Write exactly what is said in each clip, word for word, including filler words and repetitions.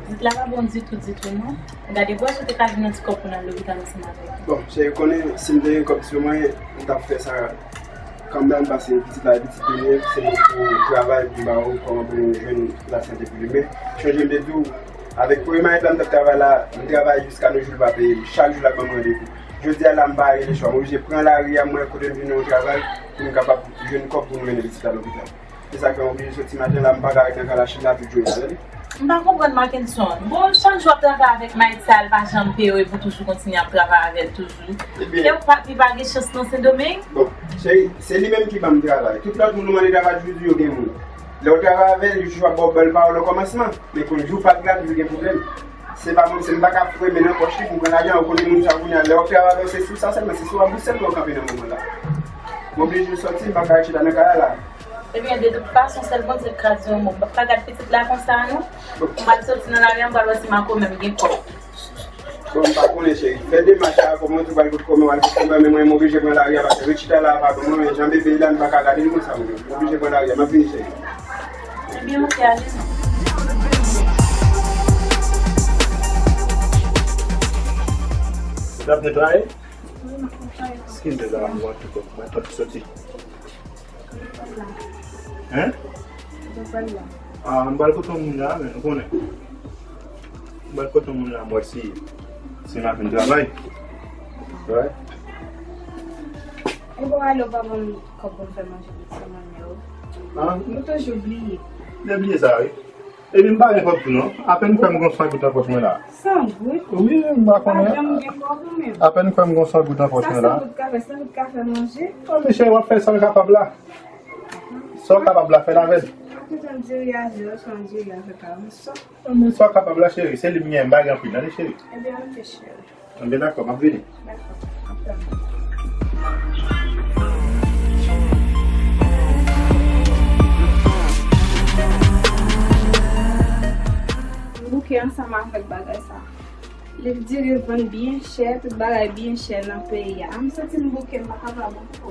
Vizit la pa bon ditou, ditou, non. Gade, bon, si w te ka jwenn yon ti kòb pou n al lopital ansanm avè m. Bon, cheri, ou konnen, si m te gen kòb sou mwen, m t ap fè sa kanmenm, paske pitit la, pitit li menm, se mwen pou travay, pou m ba ou kòman pou nou jwenn lasante pou li. Men, chonje m te di w, avèk premye manet la, m t ap travay la, m travay jiska nou jou, li pa peye m. Chak jou, l ap ban m randevou. Jodi a la, m pa gen lechwa. M oblije pran lari a, m wè kote m jwenn yon travay, pou m kapab jwenn kòb pou m mennen pitit la lopital. Se sa k fè m oblije soti maten la, m pa ka ret nan kay la chita tout jounen an, tande. M pa konprann, Marckenson. Bon, chak jou w ap travay avèk mayèt sa a, l pa janm peye w, epi w toujou kontinye ap travay avè l toujou. Ebyen. E w pa, li pa gen chans nan Sendomeng? Bon, cheri, se li menm ki ban m travay. Tout lòt moun ou mande travay, toujou di yo gen moun. Lè w travay avè l, yo toujou ap ba w bèl pawòl o kòmansman. Men kounye a jou pa t la, toujou gen pwoblèm. Se pa moun, se m pa ka foure men nan pòch li pou m pran lajan, ou konnen moun sa kounye a, lè w ap travay avè l, se sou sa sèlman, se sou abou sèlman w kanpe nan moman la. M oblije soti, m pa ka ret chita nan kay la la. Ebyen, de tout fason, sèl Bondye k ka di yon mo. M p ap ka gad pitit la konsa, non. Bon. M pral soti nan lari a, m pral wè si makomè m gen kòb. Bon, m pa konnen, cheri. Fè demach la, kòman w di w pral kote kòmè, w al kote kòmè, men mwen, m oblije pran lari a, paske ret chita la a pa bon, non, men jan bebe la, m pa ka gade l konsa, mwen menm. M oblije pran lari a, m ap vini, cheri. Ebyen, oke, ale non. Ou t ap netwaye? Wi, m ap netwaye. Eskize, la, m wè tout, mwen, tout soti. Hein? Ah, m pral kote yon moun la, men, ou konnen. M pral kote yon moun la, m wè si, si m ap vin travay. Wi. E bon, ale, ou pa ban m kòb pou m fè manje pou ti manmay ou. Ah. Ou toujou bliye. M te bliye sa, wi. Epi m pa gen kòb tou non. Apèn kwè m gon san goud nan pòch mwen la. San goud? Wi, m pa konnen. Pa janm gen kòb ou menm. Apèn kwè m gon san goud nan pòch mwen la. Sa san goud ka fè? San goud ka fè manje? Non, men cheri, w ap fè sa w kapab la. Sa w kapab la, fè l avè l. Ou te tann diri a zero, san diri a fè karant san. Non, men sa w kapab la, cheri. Se li m gen, m pa gen anpil, tande, cheri. Ebyen, oke, cheri. Anben, dakò, m ap vini. Dakò, m ap tann ou. M bouke ansanm avèk bagay sa. Liv di revann byen chè, tout bagay byen chè nan peyi a. M santi m bouke, m pa kapab ankò.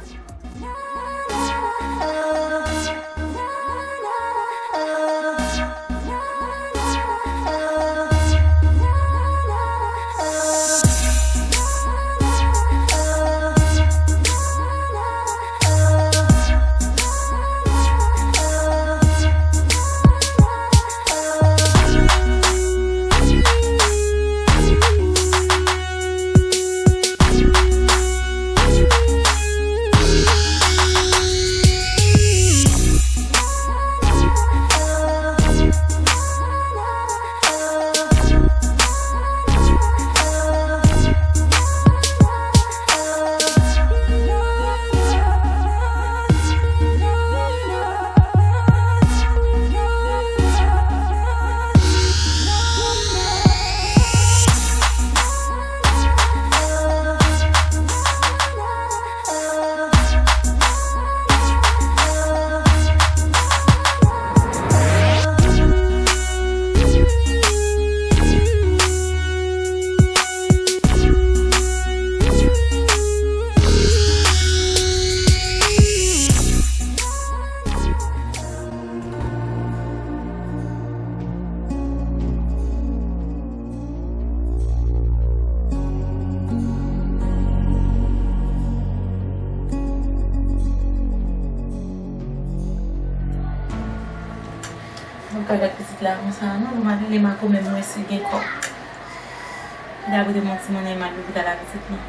Mwen pa gad pitit la konsa non, m ap rele makomè m wè si gen kòb. Li ta pote m yon ti monnen m al lopital avè pitit lan.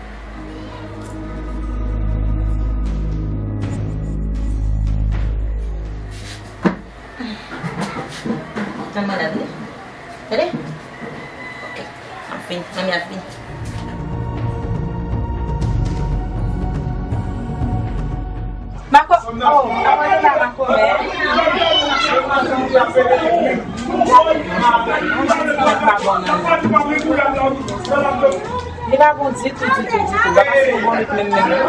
Tann malad wi. Tande? Ok. M ap vini. Manmi ap vini. Mako, oh, mako de la mako mè. Li pa bon ditou, ditou, ditou. Li pa bon lit menm, menm, non.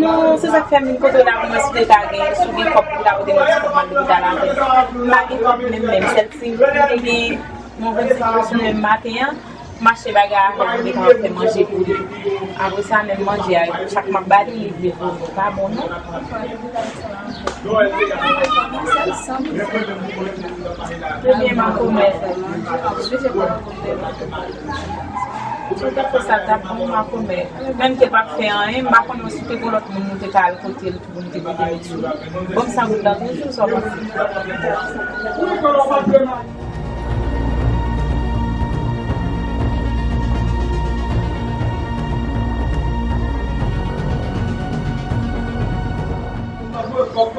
Non, se sa k fè m vin kote w la pou mwen si w te ka gen, si w gen kòb pou w ta pote mwen ti kòb m al lopital avè l. M pa gen kòb menm, menm. Sèl si m te gen yon vennsenk goud sou mwen maten an, m achte bagay avè l, m te ka fè manje pou li. Apre sa, menm manje a, chak m ap ba li, li vle vomi. Pa bon, non. Sèl san m Ebyen, makomè, sou te fè sa, t ap bon, makomè. Menm ke l p ap fè anyen, m pa konnen si te gon lòt moun nou te ka al kote l pou nou te pote met sou li. Bon, m sa goud la toujou, sa w panse?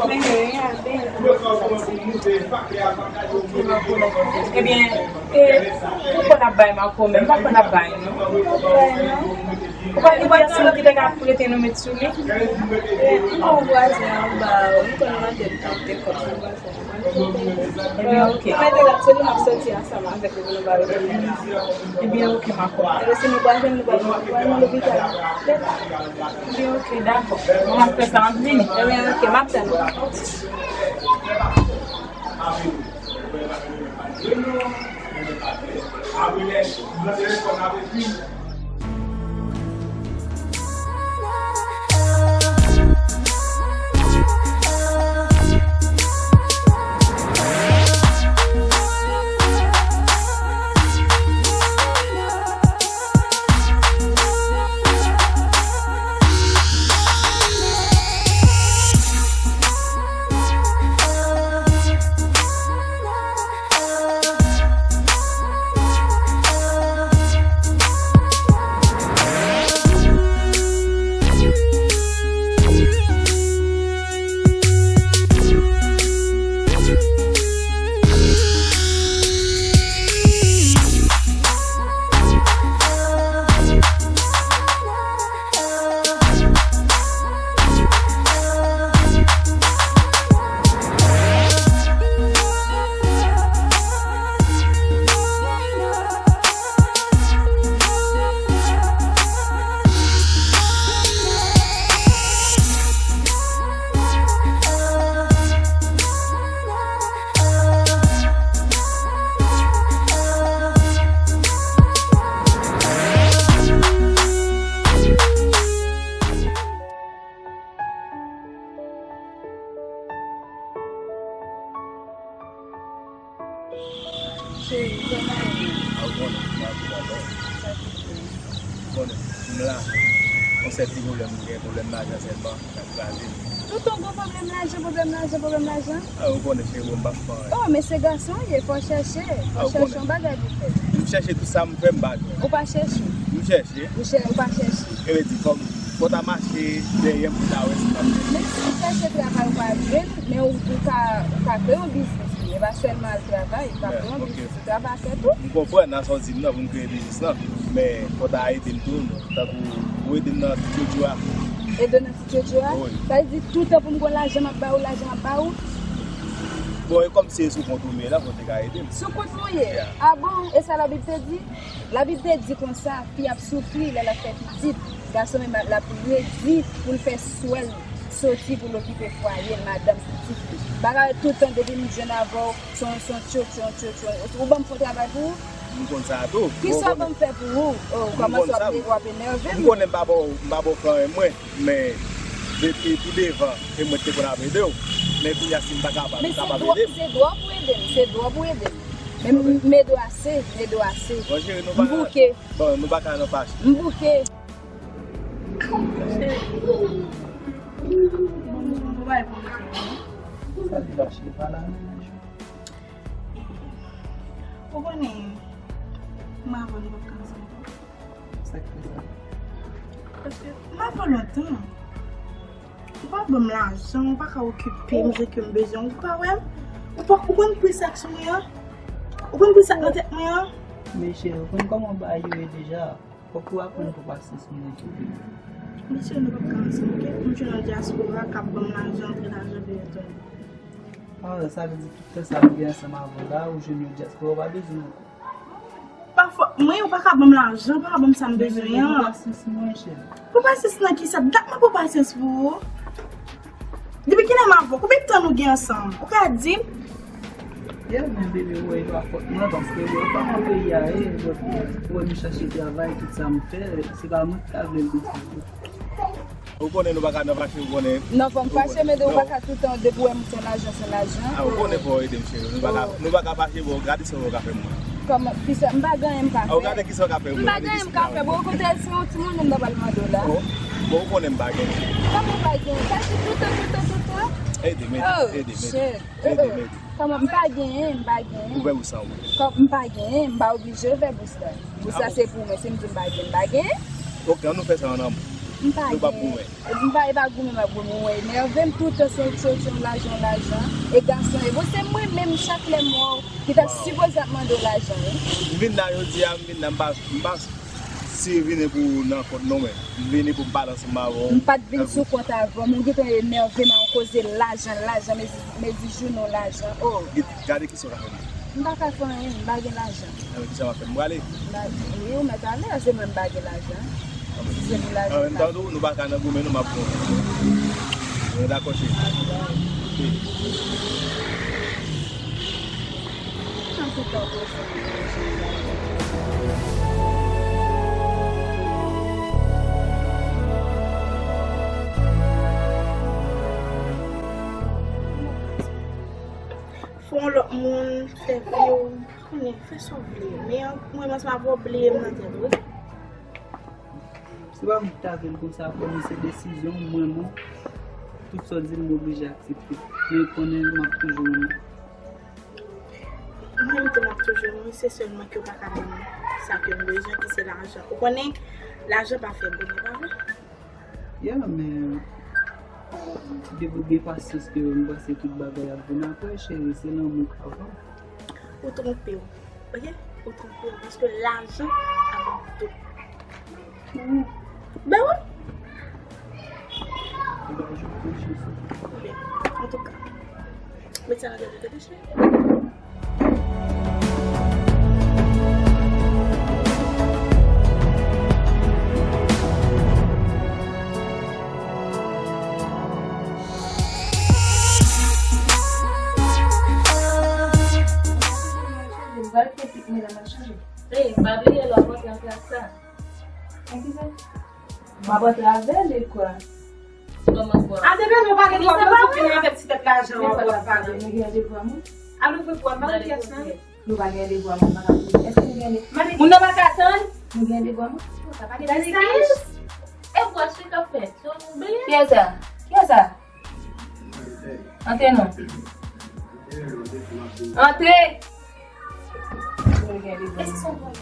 Men, Ebyen, e, ou konn ap bay makomè, m pa konn ap bay, non. Ou pa gen pèsonn ki te ka prete nou met sou li? E, m gon vwazen anba, m konn mande l tande kòb sa vwazen an. Ebyen, oke. Mwen te la, se nou m ap soti ansanm avèk li pou nou ba yo. Ebyen, oke, makomè. Ebyen, si nou pa jwenn, nou pa jwenn, nou pa nan lopital. Ebyen, oke, dakò. Mwen ap fè sa, m ap vini. Ebyen, oke, m ap tann ou. Cheri, kòman w ye? A, ou konnen, m ap viv avè w. Sa ki gen? Ou konnen, m la. Yon sèl ti pwoblèm m gen, pwoblèm lajan sèlman, k ap kraze m. Toutan w gon pwoblèm lajan, pwoblèm lajan, pwoblèm lajan? A, ou konnen, cheri, bon, m p ap fè anyen. Oh, men se gason w ye, fò w chèche. Fò w chèche yon bagay pou fè. M chèche tout sa m fè, m pa jwenn. Ou pa chèche? M chèche. Ou chè-, ou pa chèche? E vle di, fò m, fò w ta mache dèyè m pou w ta wè si m ap jwenn. Men si w chèche travay, ou pa jwenn, men ou, ou ka, ou ka kreye yon biznis tou. E pa sèlman al travay, ou ka kreye yon biznis. Ou travay fè tou. M konprann nan sa w di m nan pou m kreye biznis lan, men fò w ta ede m tou, non. Tankou ou ede m nan ti tjotjo a. Ede w nan ti tjotjo a? Wi. Sa vle di toutan pou m gon lajan m ap ba ou, lajan m ap ba ou? Bon, e kòm se sou kont ou m ye la, fò w te ka ede m. Sou kont mwen ye? Yeah. A bon? E sa Labib te di? Labib te di konsa, fi ap soufri lè l ap fè pitit, gason menm l ap redi pou l fè swè l soti pou l okipe fwaye l, madanm, pitit li. Bagay toutan depi m jwenn avè w, se yon, se yon tchotcho, yon tchotcho. Ou ban m fè yon travay pou ou? M konn sa tou. Kisa w ban m fè pou ou? Oh, ou kòmanse w ap, w ap enève m. M konnen m pa ba w, m pa ba w fè anyen mwen, men depi pou devan, se mwen ki te konn ap ede w. Men kounye a, si m pa kapab, ou kapab ede m. Men se dwa, se dwa pou ede m, se dwa pou ede m. Men m, m ede w ase, m ede w ase. Bon, cheri, nou pa, m bouke. Bon, nou pa ka nan fache. M bouke. Cheri. Bon, bon, bon, bon, bon, bon, bon. Sa ki fache pa la menm. Ou konnen, m avè w nou p ap ka ansanm ankò. Sa k fè sa? Paske m avè w lontan. Ou pa ban m lajan, ou pa ka okipe m jan ke m bezwen. Ou pa wè m? Ou pa, ou konn pri sa k sou mwen an? Ou konn pri sa k nan tèt mwen an? Men cheri, ou konn kòman bagay yo ye deja. Fòk ou aprann pran pasyans pou mwen tou. Mesye, nou p ap ka ansanm, oke? M jwenn yon dyaspora k ap ban m lajan, antre lajan, veye tounen. Ah, sa vle di tout tan sa nou gen ansanm avè w la, ou jwenn yon dyaspora, ou pa bezwen m ankò. Pa fò, mwen, ou pa ka ban m lajan, ou pa ka ban m sa m bezwen an. Pran pasyans mwen, cheri. Pran pasyans nan kisa? Dat m ap pran pasyans pou ou. Depi kilè m avè w? Konbyen tan nou gen ansanm? Ou ka di m? Yeah, men bebe, ou wè, e pa fòt mwen, paske ou pa nan peyi a, e, ou wè, ou wè m chache travay, tout sa m fè, se pa mwen ki ta vle l konsa. Ou konnen nou pa ka nan fache, ou konnen. Non, fò m fache, men de ou pa ka tout tan, depi w wè m fè lajan, fè lajan. Ah, ou konnen fò w ede m, cheri. Nou pa ka, nou pa ka fache, bon, gade sa w ka fè m. Kòman, kisa, m pa gen anyen m ka fè. Ah, ou gade kisa w ka fè m. M pa gen anyen m ka fè, bon, kote se yon timoun, m ta pral mande w la. Oh, bon, ou konnen m pa gen. Kòman w pa gen? Sa se tout tan, tout tan, tout tan? Ede m, ede m, ede m, ede m. Oh, shit. Ede m, ede m. Kòman m pa genyen, m pa genyen. Ou fè bous sa ou menm. Kòm m pa genyen, m pa oblije fè bous la. Bous la se pou mwen, si m di m pa genyen, m pa genyen. Ok, ann nou fè sa an amou. M pa genyen. Nou p ap goumen. M pa, e pa goumen m ap goumen, ou enève m tout tan se soti yon lajan, yon lajan. E gason, e bon, se mwen menm chak lè m wè w ki ta sipoze ap mande w lajan, wi. M vin la jodi a, m vin la, m pa, m pa si vini pou nan kont non, men m vini pou m pale ansanm avè w. M pa t vin sou kont avè w, men w gentan enève m a yon koze lajan, lajan, mezi, mezi jounen w lajan, oh. Gade kisa w ka fè m. M pa ka fè anyen, m pa gen lajan. Anben, kisa m ap fè? M prale? M pa, wi, ou mèt ale, se mwen m pa gen lajan. Si se pou lajan, m pa. An menm tan tou, nou pa ka nan goumen, nou m ap goumen. Nou dakò, cheri? An tout tan, fè yon lòt moun, fè vi w, konnen, fè sa w vle. Men mwen, mwen, sa pa bliye m nan tèt ou. Se pa mwen ki ta vle l konsa, konnen se desizyon mwen, mwen. Tout sa w di m, m oblije aksepte. Men konnen m ap toujou renmen. Mwen menm tou m ap toujou renmen, se sèlman ke w pa ka ban m sa ke m bezwen, ki se lajan. Ou konnen, lajan pa fè bonè, pa vre? Ya, men depi w gen pasyans ke m panse tout bagay ap vin apre, cheri, se lanmou k avan. Ou twonpe w, ok? Ou twonpe w, paske lajan avan tout. Ben wi. Antouka, met sa nan tèt ou, tande, cheri. Ey, pa bliye lè w ap rantre ak sa. An ki sa? M ap antre avè li, kwa. Kòman, kwa? A, te bezwen pale twòp, yo sot vin avèk ti tèt lajan w ap pale. Nou gen randevou a moun? A, nou fè kwa, m pa konn kiyès sa. Nou pa gen randevou a moun, pa ka konnen. Èske nou gen randevou? Moun nan pa ka tann? Nou gen randevou a moun? Sa pa gen mesaj? E kwa, se k ap fèt? Se yon bliye? Kiyès sa? Kiyès sa? Antre non. Antre! Nou gen randevou a moun.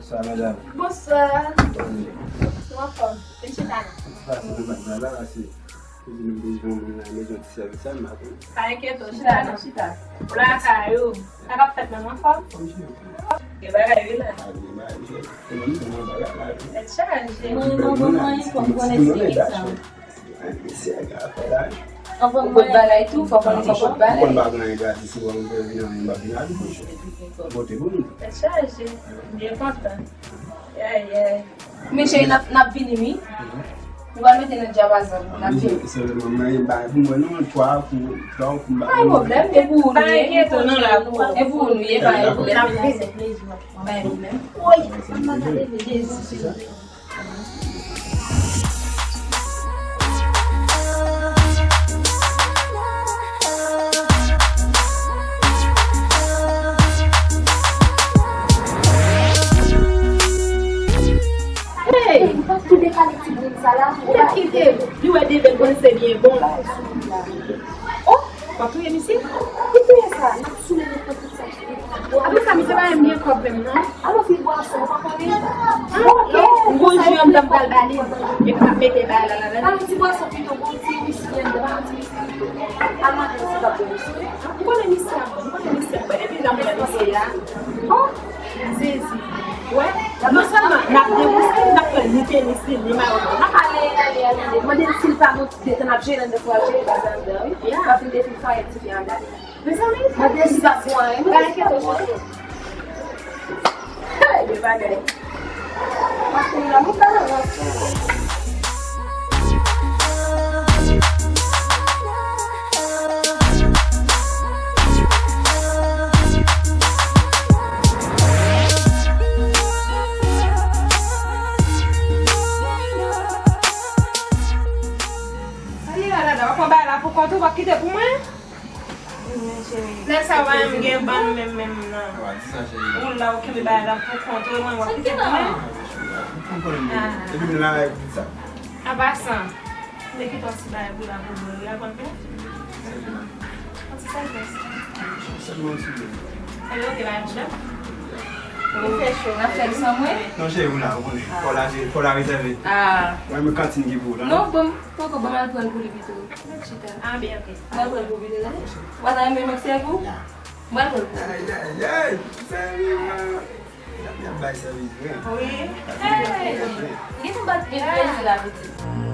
Bonswa, medam. Bonswa. Kòman w ye? Nou anfòm. Vin chita non. Pase nan baz la, la, se kouzin m bezwen yon moun nan, bezwen ti sèvis la, m pa konn. Pa enkyete w, chita non, chita. Ou lakay ou. Sa k ap fèt menm, anfòm? Gen bagay wi la. Tèt chaje. Mwen, mwen, mwen, mwen, fò m konnen si ki sa. Ou pot bagay tou, fò konnen fò pot bagay. Mwen pa gen anyen gratis, mwen vin anyen, m ap vin avè w. Pote pou nou. Tèt chaje, byen kontan. Yay, yay. Men cheri, n ap, n ap vini, wi. Nou pral mete nan dyapazon, n ap vini. Sèlman, mwen, bay pou mwen, non, twa kou, twa kou, m pa gen pwoblèm, e pou ou nou ye. Pa enkyete w, non, la, pou ou. E pou ou nou ye, pa gen pwoblèm. N ap vini. Pa gen pwoblèm. Woy, m ap gade Jezi. Hey! Ou pa tou dekale ti grenn sa la? Ou pa kite li wè de bèl grenn se byen bon. Oh! W ap touye misye? Ki touye sa? N ap soule nou pran tout sa. Apre sa, misye pa menm gen kòb menm, non. Alò, se bwason, ou pa konnen? Ah, ok. M gon ji anndan, m pral ba li. Epi m ap mete bagay la ladan. Pa yon ti bwason pito, gon ti wiski anndan, pa yon ti wiski pito. Al mande l si l ap bwè wiski. M konnen misye ap, m konnen misye ap bwè. Epi jan m wè misye a. Oh! Jezi. Wè, non sèlman n ap debouse, n ap fè ni tenis li, ni mayo. N ap ale, ale, ale, ale. Mande l si l pa gon ti detan, n ap jere anndan, pou al jere bagay anndan, wi. Ya. N ap fin depi fwaye tifi a, gade. Mezanmi, mande si l pa gon anyen, non. Pa enkyete w, cheri. Hey, de bagay. Paske la, nou pa nan ranson. Nèg sa yo pa menm gen bann menm, menm, non. Ou la, ou kenbe bagay la pou kont ou, e mwen, w ap kite pou mwen. Ou konprann mwen. Epi m la, sa. An pasan, m te kite yon ti bagay pou la pou mwen. Ou la konn pou? Yon ti sèvis. Sèlman yon ti bagay. Alò, ok, la, jè. Li fè cho. N ap fè l san mwen? Non, cheri, ou la, ou konnen. Kò la, kò la rezève. Ah. Mwen, mwen kantin ki pou ou la. Non, bon, poko, bon, m al pran pou li pito. Chita. Ah, byen, ok. M al pran pou li pito, tande? Ou pa ta renmen m ap sèvi w? M al pran pou li. Ay, ay, ay, sèvi mwen. Y ap, y ap bay sèvis vre. Wi. Hey! Gen pou bat byen plezi la, pitit.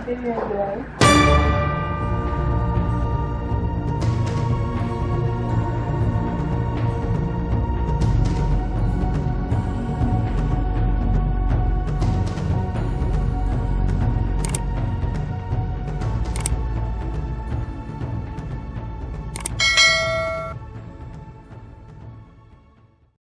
Baby, you wanna go out?